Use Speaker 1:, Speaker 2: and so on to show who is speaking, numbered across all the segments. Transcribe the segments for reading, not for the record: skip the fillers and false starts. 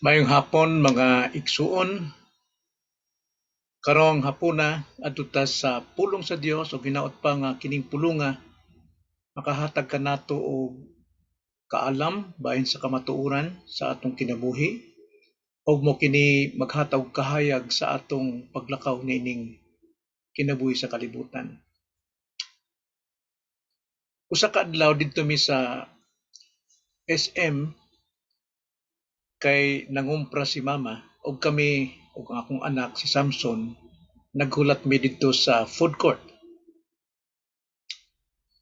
Speaker 1: Maayong hapon, mga igsuon. Karong hapuna, adto ta sa pulong sa Dios ug hinaot pa nga kining pulunga makahatag kanato og kaalam bahin sa kamatuoran sa atong kinabuhi ug mo kini maghatag og kahayag sa atong paglakaw niining kinabuhi sa kalibutan. Usa ka adlaw, didto mi sa SM kay nangumpra si mama ug kami ug ang akong anak si Samson naghulat mi didto sa food court.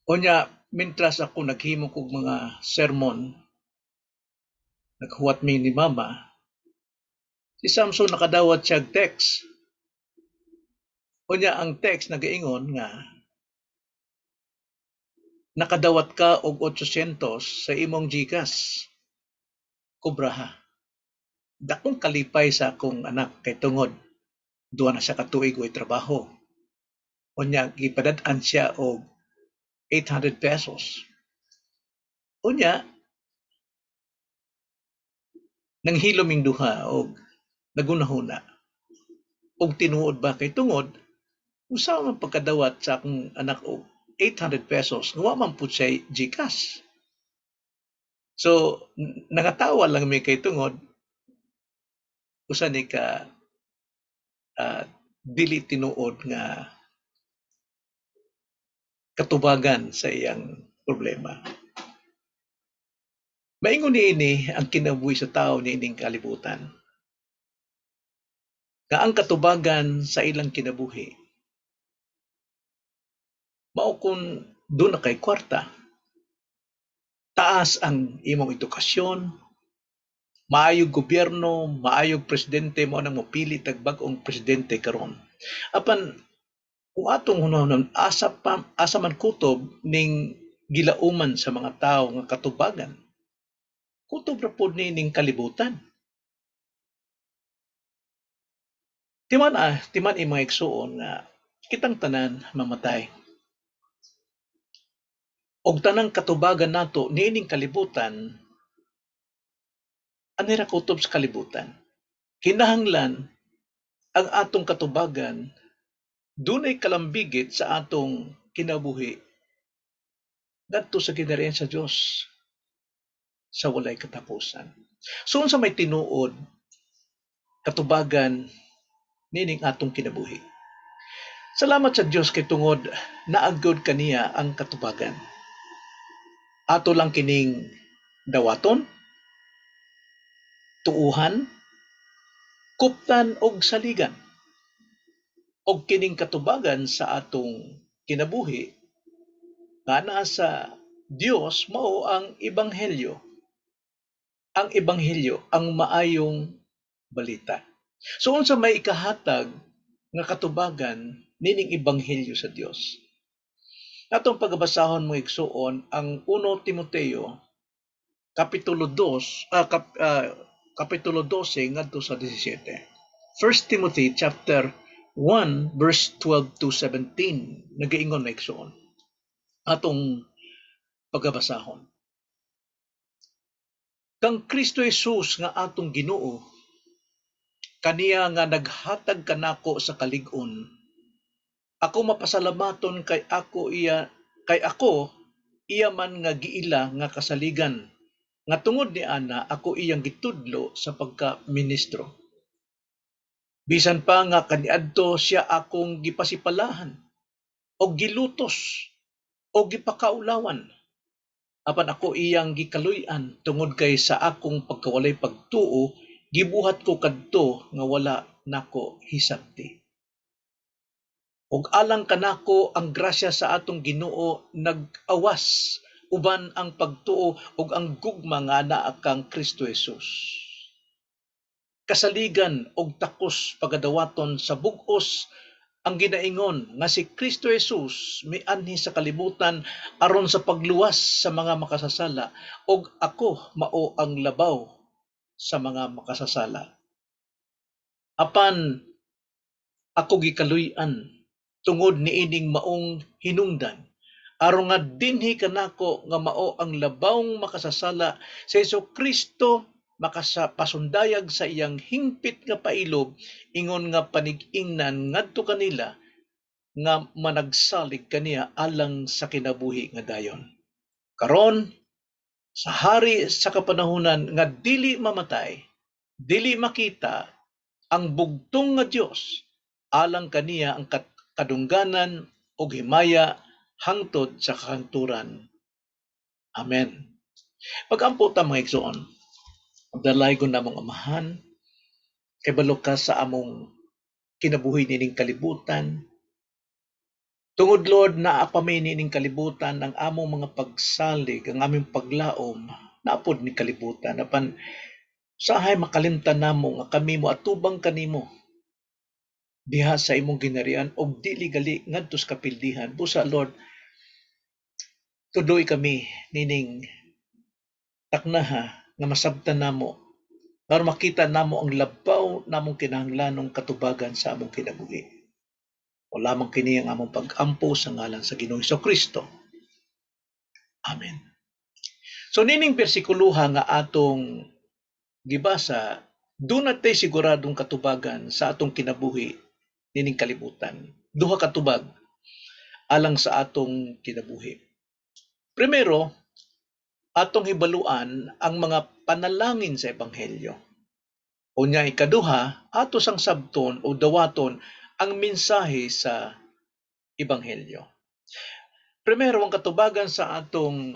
Speaker 1: Unya mintras ako naghimo kog mga sermon, naghuwat mi ni mama, si Samson nakadawat siya text. Unya ang text nagaingon nga nakadawat ka og 800 sa imong GCash. Kubraha. Dakong kalipay sa akong anak kay tungod 2 na siya ka tuig way trabaho. Unya gipadad-an siya og 800 pesos. Unya nanghilom ming duha og nagunahuna. Og tinuod ba, kay tungod usa man pagkadawat sa akong anak og 800 pesos nga wa man pud siya GCash? So nangatawa lang mi kay tungod usa ni ka dili tinuod nga katubagan sa iyang problema. Maingon niini ang kinabuhi sa tawo niining kalibutan. Nga ang katubagan sa ilang kinabuhi mao kung duna kay kwarta, taas ang imong edukasyon, maayong gobyerno, maayong presidente, mao nang mopili tag bag-ong presidente karon. Apan kung atong hunahuna, asa pa, asa man kutob ning gilauman sa mga tawo nga katubagan? Kutob ra pod ni ning kalibutan. Timan mga igsuon nga kitang tanan mamatay. Og tanang katubagan nato niining kalibutan ani ra kutob sa kalibutan. Kinahanglan ang atong katubagan dunay kalambigit sa atong kinabuhi ngadto sa ginharian sa Dios sa walay katapusan. So unsa may tinuod katubagan niining atong kinabuhi? Salamat sa Dios kay tungod naagod kaniya ang katubagan. Ato lang kining dawaton, tuuhan, kuptan og saligan. Og kining katubagan sa atong kinabuhi nga naa sa Dios mao ang ebanghelyo. Ang ebanghelyo, ang maayong balita. So unsa may ikahatag nga katubagan nining ebanghelyo sa Dios? Atong pagabasahon, mga igsuon, ang 1 Timoteo kapitulo 2, kapitulo 12 ngadto sa 17. 1 Timothy chapter 1 verse 12 to 17, nagaingon na, igsuon. Atong pagabasahon. Kang Kristo Jesus nga atong Ginoo, kaniya nga naghatag kanako sa kalig-on, ako mapasalamaton kay ako iya man nga giila nga kasaligan nga tungod ni ana ako iyang gitudlo sa pagka-ministro. Bisan pa nga kaniadto siya akong gipasipalahan o gilutos o gipakaulawan, apan ako iyang gikaluy-an tungod kay sa akong pagkawalay pagtuo gibuhat ko kadto nga wala nako hisabti. Ug alang kanako ang grasya sa atong Ginoo nag-awas uban ang pagtuo ug ang gugma nga naa kang Kristo Jesus. Kasaligan og takos pagadawaton sa bug-os ang ginaingon nga si Kristo Jesus mianhi sa kalibutan aron sa pagluwas sa mga makasasala, ug ako mao ang labaw sa mga makasasala. Apan ako gikaluy-an tungod niining maong hinungdan aron nga dinhi kanako nga mao ang labawng makasasala si Hesukristo makasapasundayag sa iyang hingpit nga pailob ingon nga panig-ingnan ngadto kanila nga managsalig kaniya alang sa kinabuhi nga dayon. Karon sa hari sa kapanahunan nga dili mamatay, dili makita, ang bugtong nga Dios, alang kaniya ang kadungganan ug himaya hangtod sa kahangturan. Amen. Pag-ampo ta, mga igsoon. Dalaygon namong Amahan, kabalo ka sa among kinabuhi nining kalibutan. Tungod, Lord, naa pa mi nining kalibutan, ang among mga pagsalig, ang aming paglaom, naa pod ni kalibutan. Apan usahay makalimtan namo nga kami moatubang kanimo diha sa imong ginharian og dili gali ngadto sa kapildihan. Busa, Lord, tudloi kami nining taknaha nga masabtan namo aron makita namo ang labaw namong kinahanglanong katubagan sa among kinabuhi. Wala man kini ang among pag-ampo sa ngalan sa Ginoong Kristo. Amen. So nining bersikuloha nga atong gibasa, duna tay siguradong katubagan sa atong kinabuhi nining kalibutan. Duha ka tubag alang sa atong kinabuhi. Primero, atong hibaluan ang mga panalangin sa ebanghelyo. Unya ikaduha, ato sang sabton o dawaton ang mensahe sa ebanghelyo. Primero, ang katubagan sa atong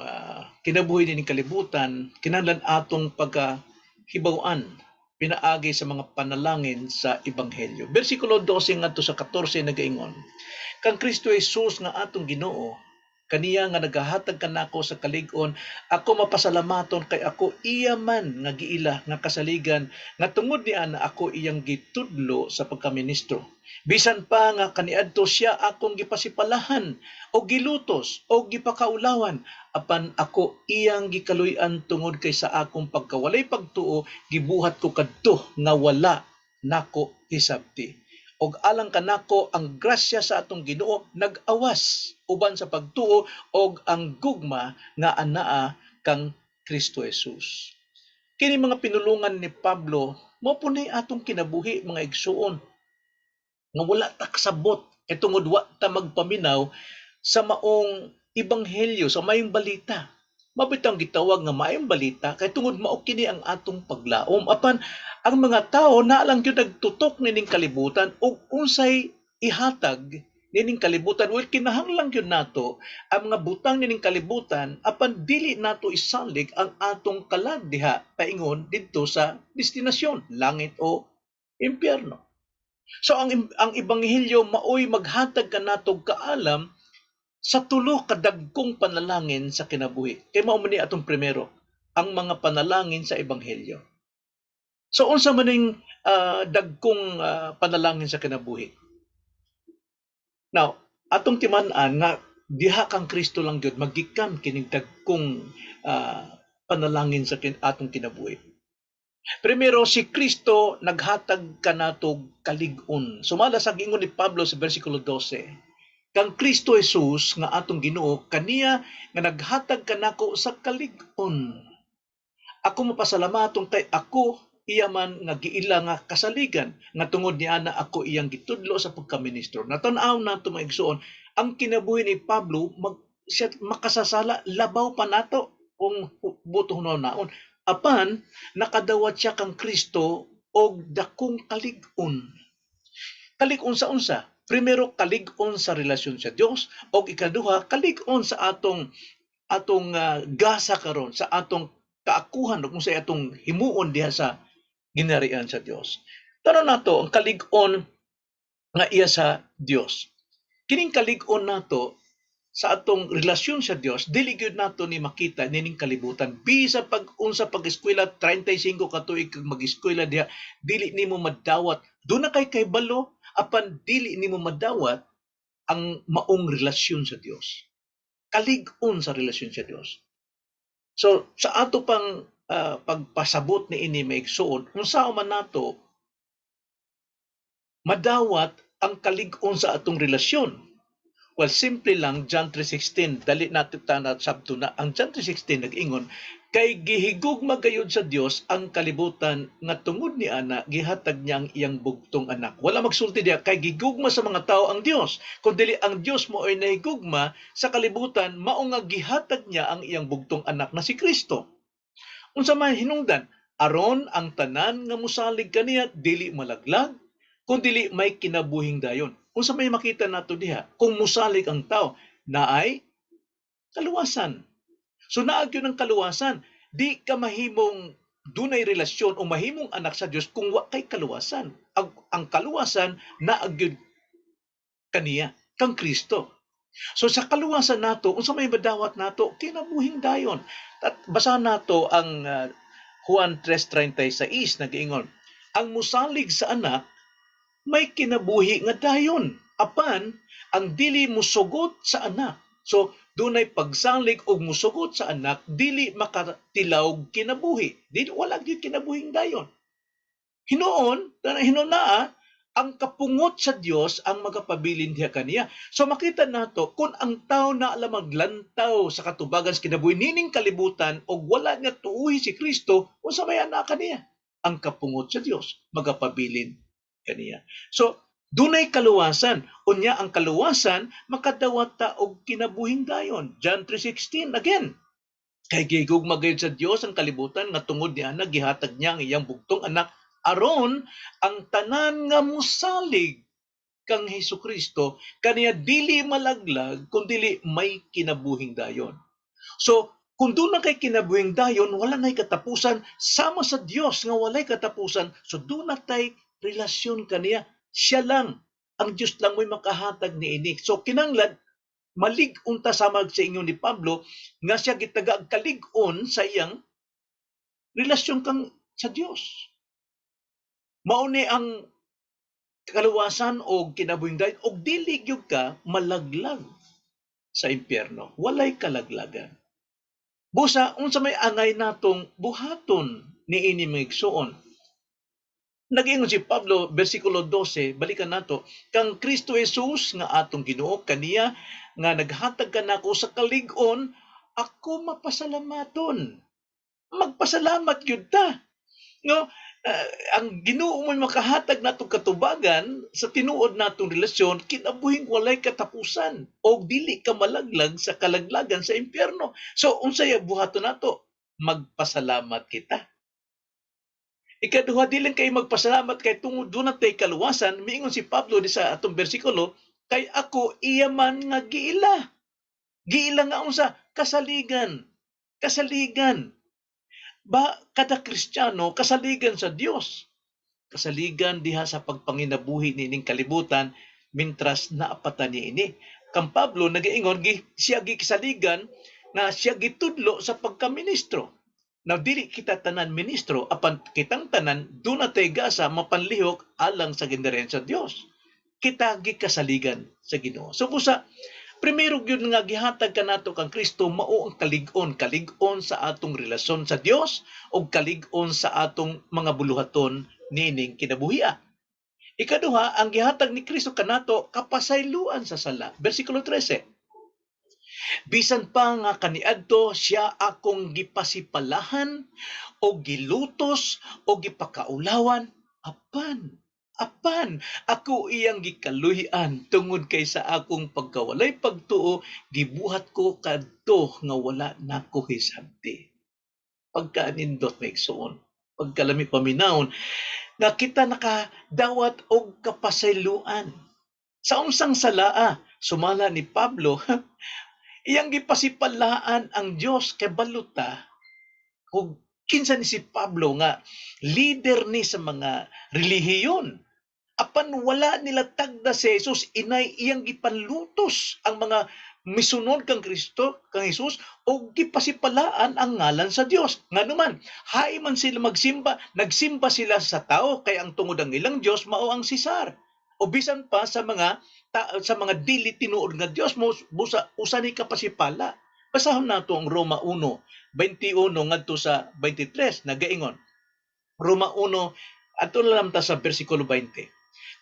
Speaker 1: kinabuhi nining kalibutan, kinahanglan atong pagkahibaw-an pinaagi sa mga panalangin sa ebanghelyo. Bersikulo 12 ngadto sa 14 nagaingon, "Kang Kristo Jesus nga atong Ginoo, kaniya nga nagahatag kanako sa kalig-on, ako mapasalamaton kay ako iya man nga giila nga kasaligan nga tungod niana ako iyang gitudlo sa pagkaministro. Bisan pa nga kaniadto siya akong gipasipalahan o gilutos o gipakaulawan, apan ako iyang gikaluy-an tungod kay sa akong pagkawalay pagtuo gibuhat ko kadto nga wala nako hisabti. Og alang kanako ang grasya sa atong Ginoo nag-awas uban sa pagtuo og ang gugma nga anaa kang Kristo Jesus." Kini mga pinulungan ni Pablo mao po ni atong kinabuhi, mga igsuon, nga wala ta kasabot kay tungod wa ta magpaminaw sa maong ebanghelyo, sa maayong balita. Mao bitawng gitawag nga maayong balita kay tungod mao kini ang atong paglaom. Apan ang mga tawo naa lang gyud nagtutok nining kalibutan ug unsay ihatag nining kalibutan. Well, kinahanglan gyud nato ang mga butang nining kalibutan, apan dili nato isalig ang atong kalag diha paingon didto sa destinasyon, langit o impyerno. So ang ebanghelyo maoy maghatag kanatog kaalam sa tulo ka dagkong panalangin sa kinabuhi. Kay mao man ni atong primero, ang mga panalangin sa ebanghelyo. So unsa man ning dagkong panalangin sa kinabuhi? Now, atong timan-an nga diha kang Kristo lang gyud magikan kining dagkong panalangin sa atong kinabuhi. Primero, si Kristo naghatag kanatog kalig-on. Sumala sa giingon ni Pablo sa bersikulo 12, "Kang Kristo Jesus nga atong Ginoo, kaniya nga naghatag kanako sa kalig-on. Ako mapasalamaton kay ako iya man nga giila nga kasaligan nga tungod niana ako iyang gitudlo sa pagkaministro." Natan-aw nato, mga igsuon, ang kinabuhi ni Pablo siya makasasala, labaw pa nato kung buto naon. Apan nakadawat siya kang Kristo og dakong kalig-on. Kalig-on sa unsa? Primero, kalig-on sa relasyon sa Dios, og ikaduha, kalig-on sa atong atong gasa karon, sa atong kaakuhan ug unsay atong himuon diha sa ginharian sa Dios. Tanaw nato ang kalig-on nga iya sa Dios. Kining kalig-on nato sa atong relasyon sa Dios, dili gyud nato ni makita nining kalibutan. Bisa pag unsa pag-eskwela, 35 ka tuig kag mag-eskwela diha, dili nimo madawat. Duna kay kahibalo, apan dili nimo madawat ang maong relasyon sa Dios. Kalig-on sa relasyon sa Dios. So sa ato pang pagpasabot ni ini, mga igsuon, unsa man nato madawat ang kalig-on sa atong relasyon? Well, simple lang, John 3:16. Dali natin ta na sabto na. Ang John 3:16 nag-ingon, kay gihigugma gayud sa Dios ang kalibutan nga tungod ni ana gihatag niya ang iyang bugtong anak. Wala magsulti diya kay gigugma sa mga tao ang Dios, kundi ang Dios mo ay nahigugma sa kalibutan, mao nga gihatag niya ang iyang bugtong anak na si Kristo. Unsa may hinungdan? Aron ang tanan nga mosalig kaniya dili malaglag, kun dili may kinabuhing dayon. Unsa may makita nato diha? Kung mosalig ang tao, naay kaluwasan. So naa gyud ang kaluwasan. Di ka mahimong dunay relasyon o mahimong anak sa Dios kung wa kay kaluwasan. Ang kaluwasan naa gyud kaniya, kang Kristo. So sa kaluwasan nato, unsa may madawat nato? Kinabuhing dayon. At basahan nato ang Juan 3:36, nag-ingon, ang musalig sa anak may kinabuhi nga dayon, apan ang dili musugot sa anak. So dunay pagsalig og musugot sa anak, dili makatilaw kinabuhi. Dili, wala gyud kinabuhing dayon. Hinuon, hinuon naa ang kapungot sa Dios ang magapabilin diha kaniya. So makita nato kung ang tao na alam maglantaw sa katubagan sa kinabuhi nining kalibutan og wala niya tuuhi si Kristo, unsa may ana kaniya? Ang kapungot sa Dios magapabilin kaniya. So dunay kaluwasan. Unya ang kaluwasan makadawat ta og kinabuhing dayon. John 3:16 again. Kay gigugma gayud sa Dios ang kalibutan nga tungod niya gihatag niya ang iyang bugtong anak aron ang tanan nga mosalig kang Hesukristo kaniya dili malaglag kun dili may kinabuhing dayon. So kung doon na kay kinabuhing dayon, wala na'y katapusan sama sa Dios nga walay katapusan. So doon na tay relasyon kaniya. Siya lang, ang Dios lang mo'y makahatag niini. So kinanglan malig-on ta sama sa inyo ni Pablo nga siya gitaga og kalig-on sa iyang relasyon kang sa Dios. Mao ni ang kaluwasan og kinabuhing dayon og dili gyud ka malaglag sa impyerno. Walay kalaglagan. Busa unsa may angay natong buhaton niini, mga igsuon? Nag-ingon si Pablo, versikulo 12, balikan nato, kang Kristo Jesus nga atong Ginoo, kaniya nga naghatag kanako sa kalig-on, ako mapasalamaton. Magpasalamat gyud ta. No, ang Ginoo mo'y makahatag natong katubagan sa tinuod natong relasyon, kinabuhing walay katapusan o dili ka malaglag sa kalaglagan sa impyerno. So unsay buhaton nato? Magpasalamat kita. Ikaduha, di lang kay magpasalamat kay tungod doon natay kaluwasan, miingon si Pablo di sa atong bersikulo, kay ako iya man nga giila. Giila nga unsa? Kasaligan. Kasaligan. Ba kada Kristiyano kasaligan sa Dios. Kasaligan diha sa pagpanginabuhi niining kalibutan mintras naapatan niini. Kang Pablo nagaingon siya gikasaligan nga siya gitudlo sa pagkaministro. Now dili kita tanan ministro, apan kitang tanan duna tay gasa mapanlihok alang sa gindarehan sa Dios. Kita gikasaligan sa Ginoo. So busa primero gyud nga gihatag kanato kang Kristo mao ang kalig-on, kalig-on sa atong relasyon sa Dios ug kalig-on sa atong mga buluhaton niining kinabuhia. Ikaduha, ang gihatag ni Kristo kanato kapasayloan sa sala. Bersikulo 13. Bisan pa nga kaniadto siya akong gipasipalahan o gilutos o gipakaulawan, apan apan ako iyang gikaluy-an tungod kay sa akong pagkawalay pagtuo gibuhat ko kadto nga wala nako hisabti. Pagkanindot, mga igsuon, pagkalami paminawon nga kita nakadawat og kapasayloan sa unsang salaa. Sumala ni Pablo, iyang gipasipalaan ang Dios kay baluta ug kinsa ni si Pablo nga leader ni sa mga relihiyon. Apan wala nila tagda si Jesus, inay iyang gipanlutos ang mga misunod kang Kristo, kang Jesus, o gipasipalaan ang ngalan sa Dios. Nganuman, hay man sila magsimba, nagsimba sila sa tao kay ang tungod ang ilang Dios mao ang Cesar. O bisan pa sa mga dili tinuod nga Dios mo, busa usa ni kapasipala. Basahon nato ang Roma 1:21 ngadto sa 23, nagaingon. Roma 1, ato lang ta sa bersikulo 20.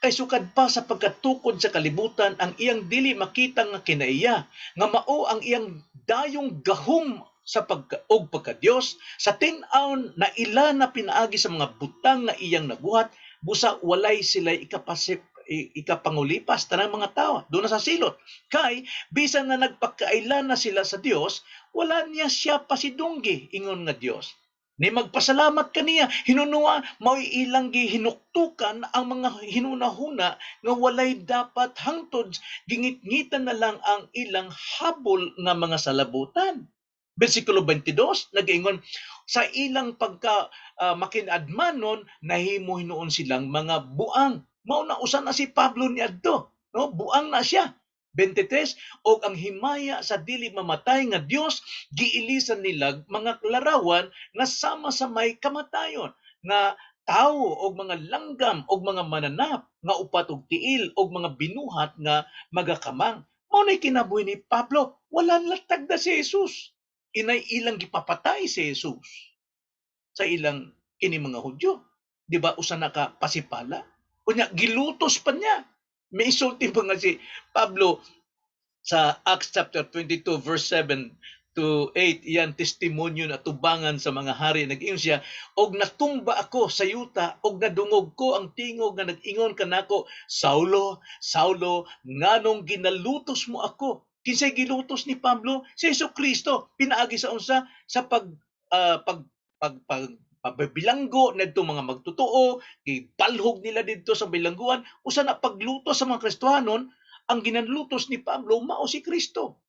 Speaker 1: Kay sukad pa sa pagkatukod sa kalibutan, ang iyang dili makita nga kinaiya, nga mao ang iyang dayong gahom sa pagka og pagka-Dios, sa tin-aw na ila na pinaagi sa mga butang nga iyang nabuhat, busa walay sila ikapangulipas tanang mga tawo. Doon na sa silot. Kay bisan na nagpakaila na sila sa Dios, wala niya siya pasidunggi ingon nga Dios. Ni magpasalamat kaniya, hinunua mao'y ilang gihinuktukan ang mga hinunahuna nga walay dapat, hangtod gingitngitan na lang ang ilang habol nga mga salabutan. Versikulo 22, nagaingon, sa ilang pagka makinadmanon, nahimo hinuon silang mga buang. Mao na usa na si Pablo niadto, no? Buang na siya. 23, og ang himaya sa dili mamatay nga Dios giilisan nila mga larawan nga sama sa may kamatayon nga tawo og mga langgam og mga mananap nga upat og tiil og mga binuhat nga magakamang. Mao nay kinabuhi ni Pablo, wala latag na si Jesus. Inay ilang gipapatay si Jesus sa ilang kini mga Hudyo. Di ba usa na ka pasipala? Unya gilutos pa niya. May isulti pa nga si Pablo sa Acts chapter 22 verse 7 to 8, iyan testimonyo na tubangan sa mga hari. Nag-ingon siya, "Og natumba ako sa yuta og nadungog ko ang tingog nga nag-ingon kanako, 'Saulo, Saulo, nganong ginalutos mo ako?'" Kinsay gilutos ni Pablo? Si Hesus Kristo. Pinaagi sa unsa? Sa pag pag pag, pag pabilanggo ngadto mga magtotoo, gibalhog nila didto sa bilangguan. Usa na paglutos sa mga Kristohanon, ang ginalutos ni Pablo mao si Kristo.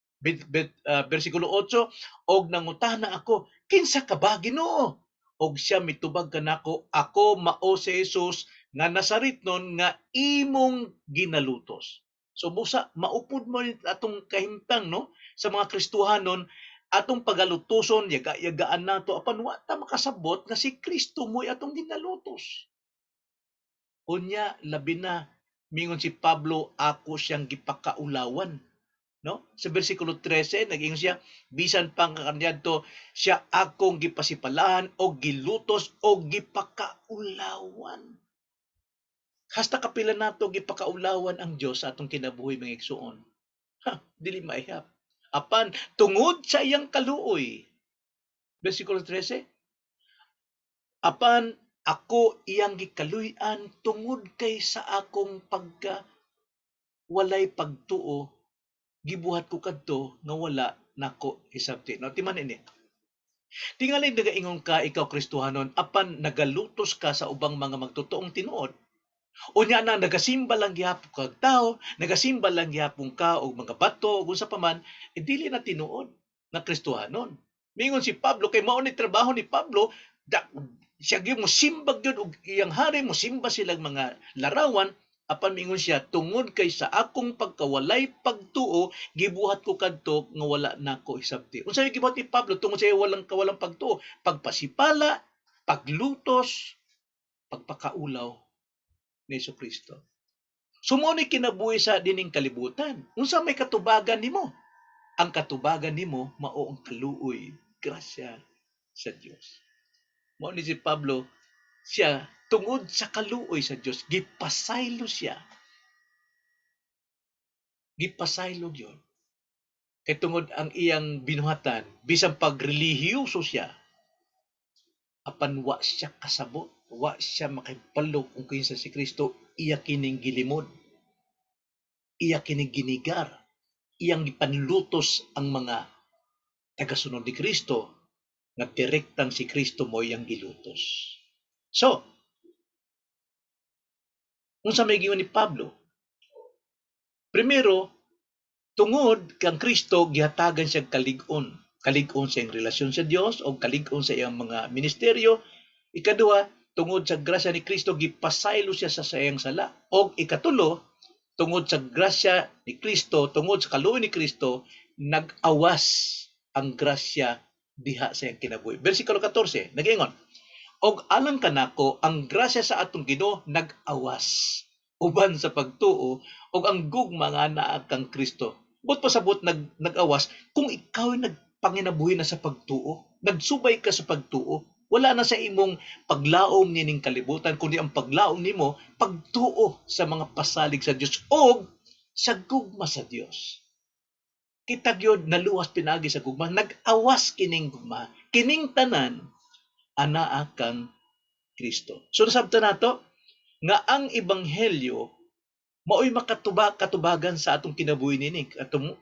Speaker 1: Versikulo 8, "Og nangutana ako, 'Kinsa ka ba, Ginoo?' Og siya mitubag kanako, 'Ako mao si Jesus nga Nazaretnon nga imong ginalutos.'" So busa maupod mo atong kahimtang, no, sa mga Kristohanon, atong pagalutuson, yaga-yagaan nato, apan wa ta makasabot nga si Kristo mo'y atong ginalutos. Unya labi na mingon si Pablo, ako siyang gipakaulawan. No? Sa versikulo 13, nag-ingon siya, bisan pa nga kaniadto siya akong gipasipalahan o gilutos o gipakaulawan. Hasta kapila nato gipakaulawan ang Dios sa atong kinabuhi, mga igsuon? Ha, dili maihap. Apan tungod sa iyang kaluoy, versikulo 13, apan ako iyang gikaluy-an tungod kay sa akong pagka walay pagtuo, gibuhat ko kadto nga wala nako hisabti. No, timan ini. Tingali nagaingon ka ikaw Kristohanon, apan nagalutos ka sa ubang mga magtotoong tinuod. Unya na nagasimba lang gihapon kag tao, nagasimba lang gihapon ka og mga bato ug unsa pa man, eh, dili na tinuod nga Kristohanon. Mingon si Pablo, kay mao ni trabaho ni Pablo, da, siya gyud mo simbag gyud og iyang hari mo simba silang mga larawan, apan mingon siya, tungod kay sa akong pagkawalay pagtuo, gibuhat ko kadto nga wala nako hisabti. Unsa gibuhat ni Pablo tungod sa walang kawalang pagtuo? Pagpasipala, paglutos, pagpakaulaw ni Kristo. So mao ni kinabuhi sa dining kalibutan. Unsa may katubagan nimo? Ang katubagan nimo mao ang kaluoy, grasya sa Dios. Mao ni si Pablo, siya tungod sa kaluoy sa Dios gipasaylo siya. Gipasaylo gyud. Kay tungod ang iyang binuhatan, bisan pagrelihiyoso siya, apan wa siya kasabot, wa siya makahibalo kung kinsa si Kristo, iya kining gilimod. Iya kining ginigar. Iyang gipanlutos ang mga tagasunod ni Kristo nga direktang si Kristo mo iyang gilutos. So, unsa may giingon ni Pablo? Primero, tungod kang Kristo gihatagan siya kalig-on. Kalig-on sa iyang relasyon sa Dios o kalig-on sa iyang mga ministeryo. Ikaduha, tungod sa grasya ni Kristo gipasaylo siya sa iyang sala. Og ikatulo, tungod sa grasya ni Kristo, tungod sa kaluoy ni Kristo, nag-awas ang grasya diha sa iyang kinabuhi. Versikulo 14, nag-ingon, "Og alang kanako ang grasya sa atong Ginoo nag-awas uban sa pagtuo ug ang gugma nga naa kang Kristo." But pasabot nag-awas kung ikaw nagpanginabuhi na sa pagtuo, nagsubay ka sa pagtuo, Wala na sa imong paglaom nining kalibutan, kundi ang paglaom nimo pagtuo sa mga pasalig sa Dios og sa gugma sa Dios. Kita gyud naluwas pinaagi sa gugma, nag-awas kining gugma, kining tanan anaa kang Kristo. So nasabtan nato nga ang ebanghelyo maoy katubagan sa atong kinabuhi nini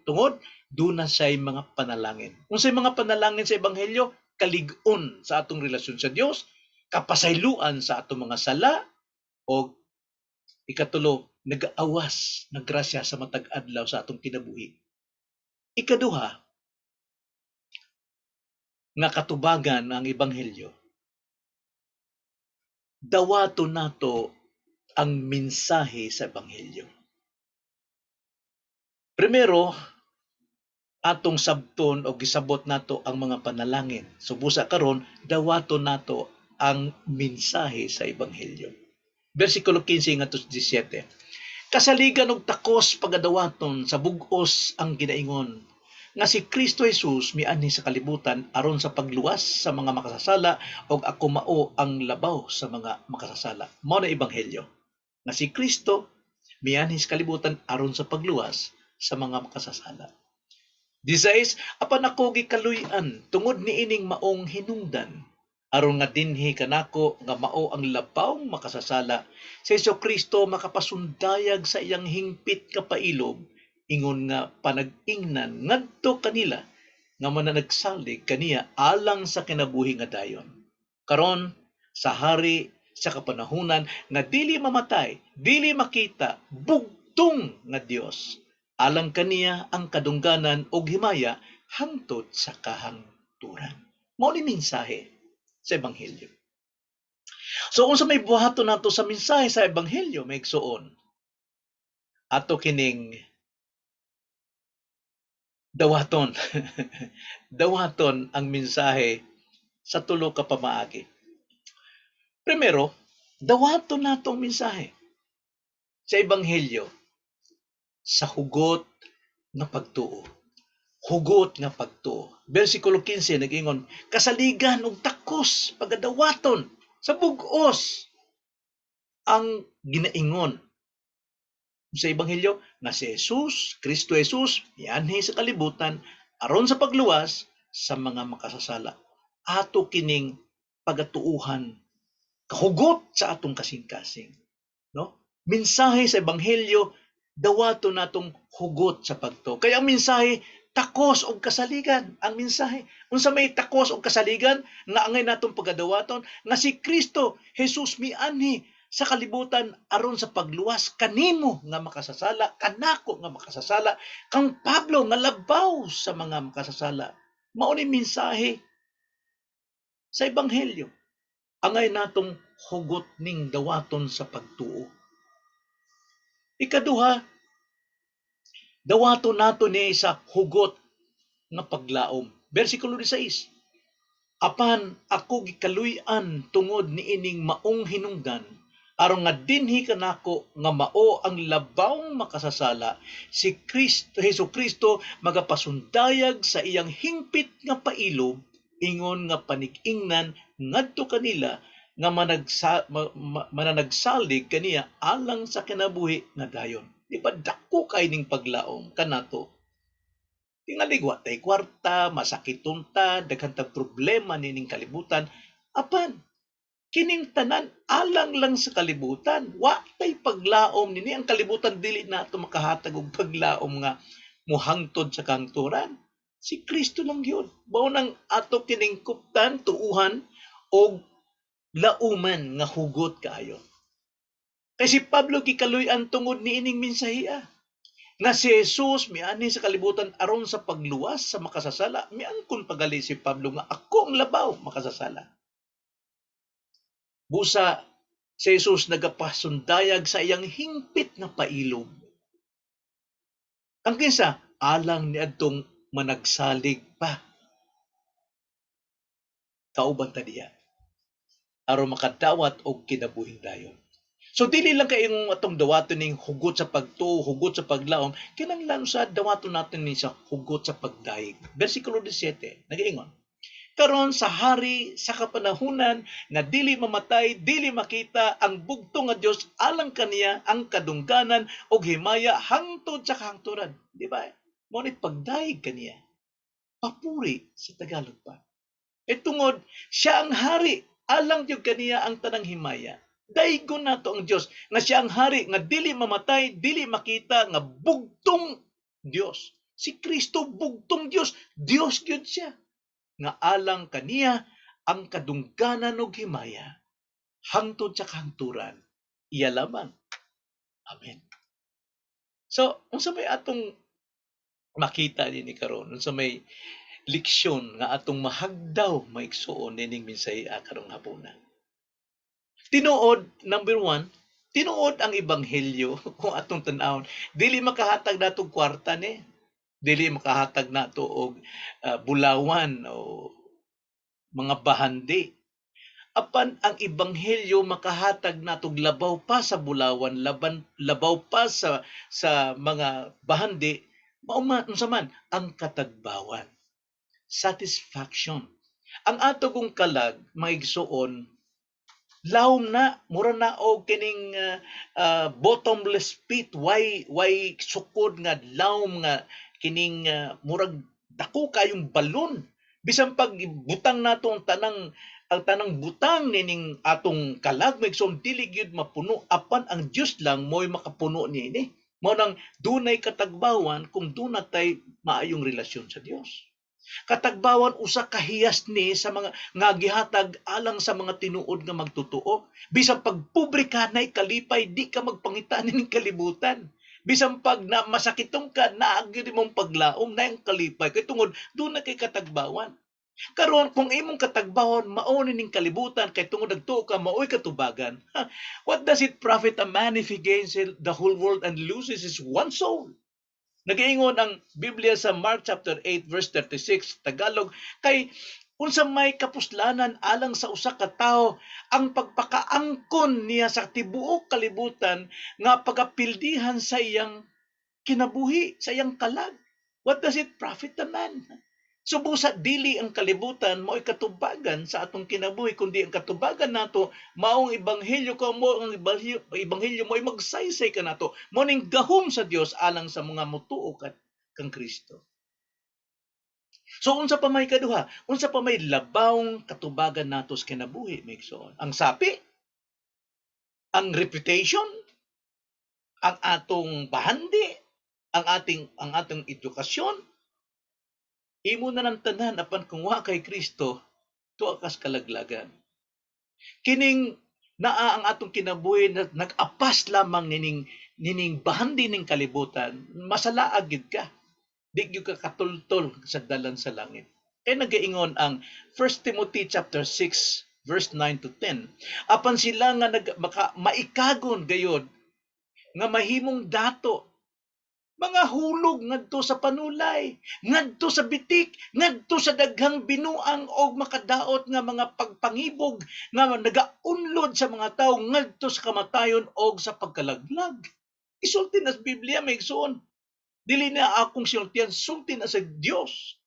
Speaker 1: tungod duna say mga panalangin. Unsay mga panalangin sa ebanghelyo? Kalig-on sa atong relasyon sa Dios, kapasayloan sa atong mga sala, o ikatulo, nag-awas ng grasya sa matag adlaw sa atong kinabuhi. Ikaduha nga katubagan ang ebanghelyo, dawaton nato ang mensahe sa ebanghelyo. Primero, atong sabton o gisabot nato ang mga panalangin. So busa karon, dawaton nato ang mensahe sa ebanghelyo. Bersikulo 15 ngadto 17. Kasaligan og takos pagadawaton sa bug-os ang ginaingon nga si Kristo Jesus mianhi sa kalibutan aron sa pagluwas sa mga makasasala, og ako mao ang labaw sa mga makasasala. Mao na ebanghelyo nga si Kristo mianhi sa kalibutan aron sa pagluwas sa mga makasasala. 16, apan ako gikaluy-an tungod niining maong hinungdan, aron nga dinhi kanako nga mao ang labawng makasasala, si Kristo makapasundayag sa iyang hingpit nga pailob, ingon nga panag-ingnan ngadto kanila nga mananagsalig kaniya alang sa kinabuhi nga dayon. Karon sa hari sa kapanahunan nga dili mamatay, dili makita, bugtong nga Dios, alang kaniya ang kadungganan ug himaya hangtod sa kahangturan. Mao ni mensahe sa ebanghelyo. So unsa may buhaton nato sa mensahe sa ebanghelyo, mga igsuon? Ato kining dawaton. Dawaton ang mensahe sa tulo ka pamaagi. Primero, dawaton nato ang mensahe sa ebanghelyo sa hugot nga pagtuo. Hugot nga pagtuo. Bersikulo 15 nag-ingon, kasaligan og takos pagadawaton sa bug-os ang ginaingon sa ebanghelyo nga si Jesus, Kristo Jesus, mianhi sa kalibutan aron sa pagluwas sa mga makasasala. Ato kining pagatuuhan kahugot sa atong kasing-kasing, no? Mensahe sa ebanghelyo, dawaton natong hugot sa pagtuo. Kaya ang mensahe takos og kasaligan ang mensahe. Unsa may takos og kasaligan nga angay natong pagadawaton? Nga si Kristo Jesus mianhi sa kalibutan aron sa pagluwas kanimo nga makasasala, kanako nga makasasala, kang Pablo nga labaw sa mga makasasala. Mao ni mensahe sa ebanghelyo. Angay natong hugot ning dawaton sa pagtuo. Ikaduha, dawaton nato ni sa hugot nga paglaom. Bersikulo 16. Apan ako gikaluy-an tungod niining maong hinungdan, aron nga dinhi kanako nga mao ang labawng makasasala, si Kristo Hesus Kristo magapasundayag sa iyang hingpit nga pailob, ingon nga panig-ingnan ngadto kanila nga mananagsalig kaniya alang sa kinabuhi nga dayon. Di ba dako kay ning paglaom kanato? Tingali wa tay kwarta, masakiton ta, daghan tag problema nining kalibutan, apan kining tanan alang lang sa kalibutan. Wa tay paglaom nini ang kalibutan, dili nato makahatag og paglaom nga mohangtod sa kahangturan. Si Kristo lang gyud. Mao nang ato kining kuptan, tuuhan og lauman nga hugot kaayo. Kay si Pablo gikaluy-an tungod niining mensahiya nga si Jesus mianhi sa kalibutan aron sa pagluwas sa makasasala. Miangkon pagali si Pablo nga ako ang labaw makasasala. Busa si Jesus nagapasundayag sa iyang hingpit nga pailob. Ang kinsa? Alang niadtong managsalig pa. Kauban ta diha aron makadawat og kinabuhing dayon. So dili lang kay atong dawaton ning hugot sa pagtuo, hugot sa paglaom, kinahanglan sa dawaton natin ni sa hugot sa pagdayeg. Bersikulo 17, nagaingon, Karon sa hari sa kapanahunan nga dili mamatay, dili makita, ang bugtong nga Dios, alang kaniya ang kadungganan ug himaya hangtod sa kahangturan. Di ba? Mao ni pagdayeg kaniya. Papuri sa Tagalog pa. E tungod siya ang hari, alang gyud kaniya ang tanang himaya. Daygon nato ang Dios nga siya ang hari nga dili mamatay, dili makita, nga bugtong Dios. Si Kristo bugtong Dios, Dios gyud siya. Nga alang kaniya ang kadungganan ug himaya hangtod sa kahangturan. Iya lamang. Amen. So, unsa may atong makita dinhi karon? Unsa may leksyon nga atong mahagdaw, maigsuon, nining mensahe karong hapuna? Tinuod, number one, tinuod ang ebanghelyo kung atong tan-awon. Dili makahatag nato kwarta ni. Dili makahatag nato og bulawan o mga bahandi. Apan ang ebanghelyo makahatag natog labaw pa sa bulawan, labaw pa sa mga bahandi, mao man unsa man ang katagbawan. Satisfaction. Ang ato kong kalag, mga igsuon, lawom na, mura na og kining bottomless pit, way sukod nga lawom nga kining murag dako kayong balon. Bisan pag butang nato ang tanang butang nining atong kalag, mga igsoon, dili gyud mapuno, apan ang Dios lang mo'y makapuno niini. Mao nang dunay katagbawan kung duna tay maayong relasyon sa Dios. Katagbawan usa ka hiyas ni sa mga nga gihatag alang sa mga tinuod nga magtotoo. Bisan pag pobre ka, nay kalipay, di ka magpangita ning kalibutan. Bisan pag na masakitong ka, naa gyud imong paglaom na ang kalipay kay tungod duna kay katagbawan. Karon kung imong katagbawan mao ning kalibutan kay tungod nagtuo ka maoy katubagan, ha, what does it profit a man if he gains the whole world and loses his one soul? Nagaingon ang Biblia sa Mark chapter 8 verse 36 Tagalog, kay unsa may kapuslanan alang sa usa ka tawo ang pagpakaangkon niya sa tibuok kalibutan nga pagapildihan sa iyang kinabuhi, sa iyang kalag? What does it profit a man? So busa dili ang kalibutan mao'y katubagan sa atong kinabuhi, kundi ang katubagan nato maong ebanghelyo ko mo ang ebanghelyo mo'y magsaysay kanato. Mao ning gahom sa Dios alang sa mga mutuo kang Kristo. So unsa pa may kaduha? Unsa pa may labawng katubagan nato sa kinabuhi, mga igsoon? Ang sapi? Ang reputation? Ang atong bahandi? Ang atong edukasyon? Imo na ng tanan, apan kung wa kay Kristo, tuwa kas kalaglagan. Kining naa ang atong kinabuhi na nag-apas lamang nining bahandi ning kalibutan, masalaag gid ka. Di gyud ka katultol sa dalan sa langit. Kay nagaingon ang 1 Timothy chapter 6 verse 9 to 10, apan sila nga nag, maka, maikagon gayod nga mahimong dato, mga hulog ngadto sa panulay, ngadto sa bitik, ngadto sa daghang binuang og makadaot nga mga pagpangibog nga nagaunlod sa mga tawo ngadto sa kamatayon og sa pagkalaglag. Isulti na sa Biblia, mga igsoon. Dili na akong sinultian, sulti na sa Dios.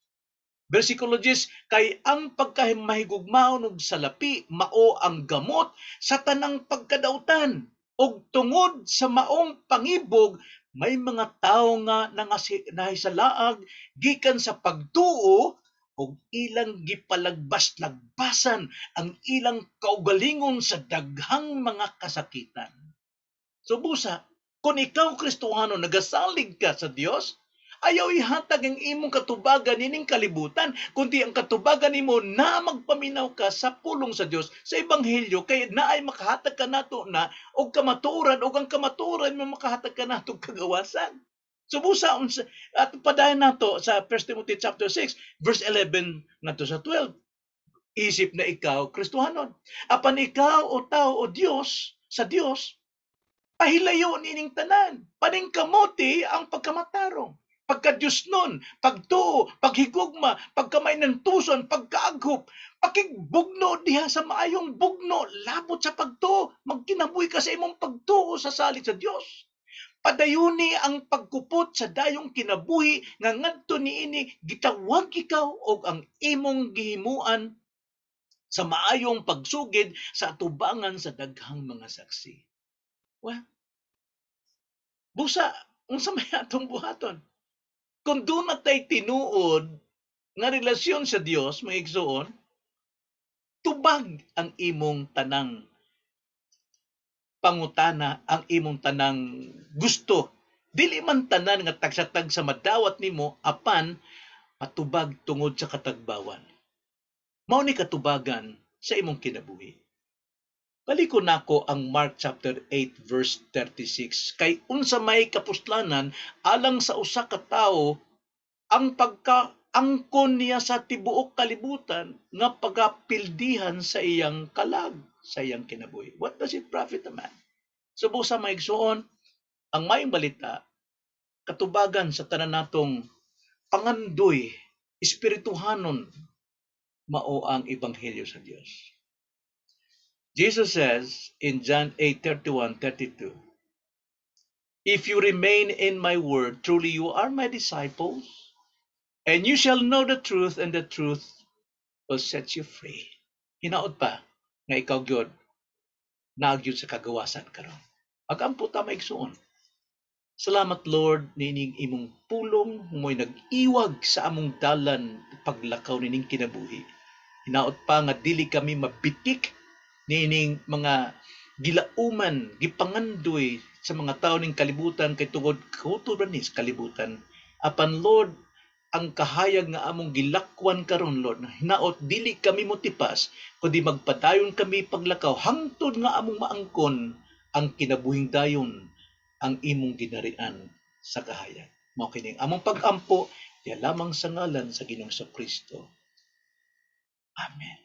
Speaker 1: Versikulo 10, kay ang pagkamahigugmaon og salapi mao ang gamot sa tanang pagkadautan. Og tungod sa maong pangibog, may mga tawo nga nahisalaag gikan sa pagtuo og ilang gipalagbas-lagbasan ang ilang kaugalingon sa daghang mga kasakitan. So busa, kung ikaw Kristohano, nagasalig ka sa Dios, ayaw ihatag ang imong katubagan nining kalibutan, kundi ang katubagan nimo na magpaminaw ka sa pulong sa Dios, sa ebanghelyo, kay naay makahatag ka nato na og kamatuoran, og ang kamatuoran mo makahatag ka nato og kagawasan. So busa unsa at padayon nato sa 1 Timothy chapter 6 verse 11 ngadto sa 12. Isip na ikaw Kristohanon. Apan ikaw o tao o Dios sa Dios, pahilayo nining tanan. Paningkamuti ang pagkamatarong, pagka-Diyosnon, pagtuo, paghigugma, pagkamainantuson, pagkaaghop, pakigbugno diha sa maayong bugno, labot sa pagtuo, magkinabuhi ka sa imong pagtuo sa salig sa Dios. Padayuni ang pagkupot sa dayong kinabuhi nga ngadto niini gitawag ikaw og ang imong gihimuan sa maayong pagsugid sa atubangan sa daghang mga saksi. Well, busa unsa may atong buhaton? Kung duna tay tinuod nga relasyon sa Dios, mga igsoon, tubag ang imong tanang pangutana, ang imong tanang gusto. Dili man tanan nga tagsa-tagsa madawat nimo, apan patubag tungod sa katagbawan. Mao ni katubagan sa imong kinabuhi. Balikon nako ang Mark chapter 8 verse 36, kay unsa may kapuslanan alang sa usa ka tawo ang pagkaangkon niya sa tibuok kalibutan nga pagapildihan sa iyang kalag, sa iyang kinabuhi? What does it profit a man? So busa, mga igsoon, ang maayong balita, katubagan sa tanan natong pangandoy espirituhanon, mao ang ebanghelyo sa Dios. Jesus says in John 8:31, 32, "If you remain in my word, truly you are my disciples, and you shall know the truth, and the truth will set you free." Hinaot pa nga ikaw gyud naa gyud sa kagawasan karon. Magampo ta, mga igsoon. Salamat, Lord, nining imong pulong mo'y nag-iwag sa among dalan paglakaw nining kinabuhi. Hinaot pa nga dili kami mabitik niining mga gilauman, gipangandoy sa mga tao ning kalibutan kay tungod kutob ni sa kalibutan. Apan Lord, ang kahayag nga among gilakwan karon, Lord, hinaot dili kami motipas kundi magpadayon kami paglakaw hangtod nga among maangkon ang kinabuhing dayon, ang imong ginarian sa kahayag. Mao kini ang among pag-ampo diya lamang sa ngalan sa Ginoong Kristo. Amen.